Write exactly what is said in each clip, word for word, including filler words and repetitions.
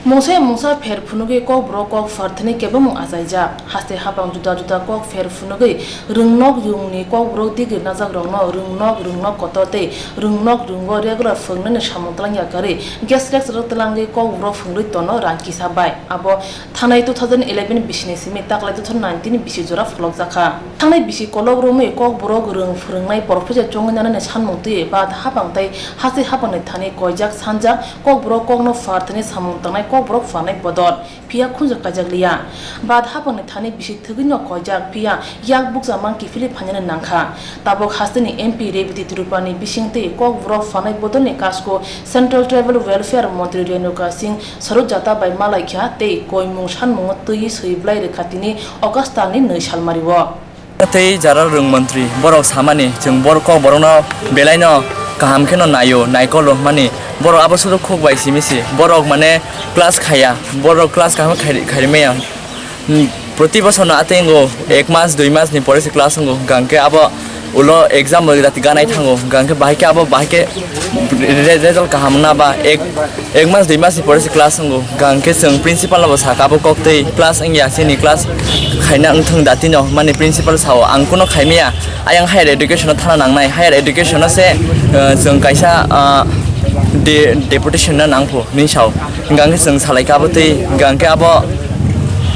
Mungsa mungsa pher phunugwi Kokborok kok pharthani kebengmung achaijak. Haste hapang juda juda kok pher phunugwi rwngnok yungni Kokborok digir najakrokno rwngnok rwngnok kotor tei rwngnok rwngo regular phwrwngnani samung twlangya kwrwi guest lecturer twlangwi Kokborok phwrwngwi tono rang kisa bai. Abo thanai two thousand eleven bisini simi taklai two thousand nineteen bisi jora pholokjakha. Thangnai bisi kolok romwi Kokborok rwng phwrwngnai professor chongwi nanani sanmung twi baat hapang tei haste hapangni thani koijak sanjak Kokborok kokno pharthani samung tangnai Kokborok pharnai bodol phiya khunju kaijak liya. Baat hapangni thani bisi thwgwino koijak phiya yak bukcha mang kiphilwi phainani nangkha. Tabuk hasteni M P Rebati Tripurani bisingtwi Kokborok pharnai bodolni kasko Central Tribal Welfare Montri Renuka Singh Sarojata bai malaikha tei koimung sanmungo twiwi swi bwlai rwkha tini August talni nwi salmario. Tei jara rwng montri borok samani chwng bor-, Kokborokno belaino kaham kheno naio, naikol rwmani borok abo sudu khuk bai simi si borok mane class khaya, borok class kaham khai-, khairi maya. Hmm, proti bosor no ateng go ek mas dui mas ni pore se class wngo, hwnkha hwnkhe abo ulo exam bo jati ganai thango, hwnkha hwnkhe bahai khe abo bahai khe re-, result kaham wngna ba ek, ek mas dui mas ni pore se class wngo, hwnkha hwnkhe chwng principal no bo sakha abo kok twi class wngya chini class khaina wngthung dati no hwnmani principal sao ang kuno khaimaya ayang higher education no thana nangnai, higher education no se, uh, chwng kaisa, uh, de-, deputation no nangkho hinwi sao, hwnkha hwnkhe chwng salaikha abo twi, hwnkha hwnkhe abo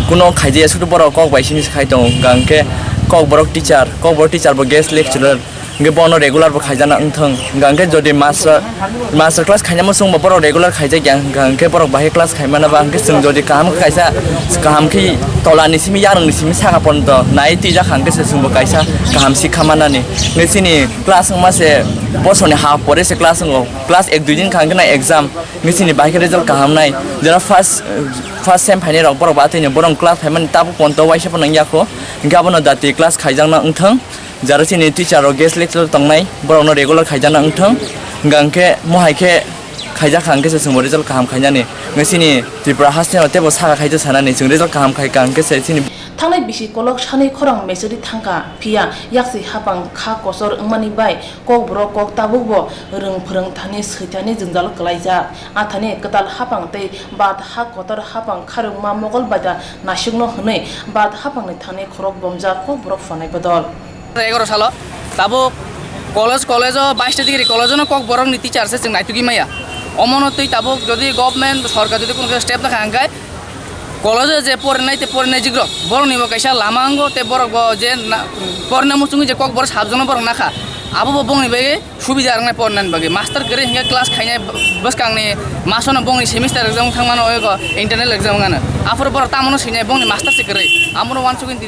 kuno khaijaya, sudu borok kok bai simi se khai tongo, hwnkha hwnkhe Kokborok teacher, Kokborok teacher bo guest lecturer, hwnkhe bono regular bo khaijana wngthung, hwnkha hwnkhe jodi master, master class khaina muchung bo borok regular khaijakya, hwnkha hwnkhe borok bahai class khaimana ba, hwnkhe chwng jodi kaham khe kaisa, kaham khe tola ni simi yarwng ni simi saka ponto nai twijak, hwnkhe se chwngbo kaisa kaham sikha manani, hwnkhe chini class wngma se bosor ni half pore se class wngo, class ek dui din kha hwnkhe na exam. Nini chini bahai khe result kaham nai. Jara first, first sem phainai rok borok ba athaino borok class phaimani tabuk ponto waisa phano wngya kho. Hwnkhe abono dati class khaijakna wngthang. Jara chini teacher rok guest lecturer tongnai borokno regular khaijakna wngthang. Hwnkha hwnkhe mohai khe khaijak kha hwnkhe se chwngbo result kaham khainani. Hwnkhe chini Tripura haste no teibo saka khaijak sanani chwng result kaham khai kha hwnkhe se chini Thangnai bisi kolok sanwi khorang mesedi thangkha, phiya yaksi hapang kha kochor wngmani bai Kokborok kok tabukbo rwng phrwng thani swithani jwngjal kwlaijak. A thani kwtal hapang tei baat ha kotor hapang kharwngma Mogol baida naisukno hwnwi baat hapangni thani khorok bomjak Kokborok phanai bodol. Egaroh salo tabuk college, college-o bais degree college-o no Kokborokni teacher se chwng naitugwi maya. Omono twi tabuk jodi government sorkar jodi kono step nakha hwnkhe college-o je porinai tei porinai jigrok borokni bo kaisa lama wngo tei borok bo je na-, porina muchungwi je Kokborok subject-no borok nakha abo bo bongni bagwi subida rwngnai porinani bagwi. Master kwrwi hwnkhe class khainai bwskangni masono bongni semester exam thangmano ego internal exam wngano. Aphuru borok tamono swinai bongni master se kwrwi. Amono uansukgwi tini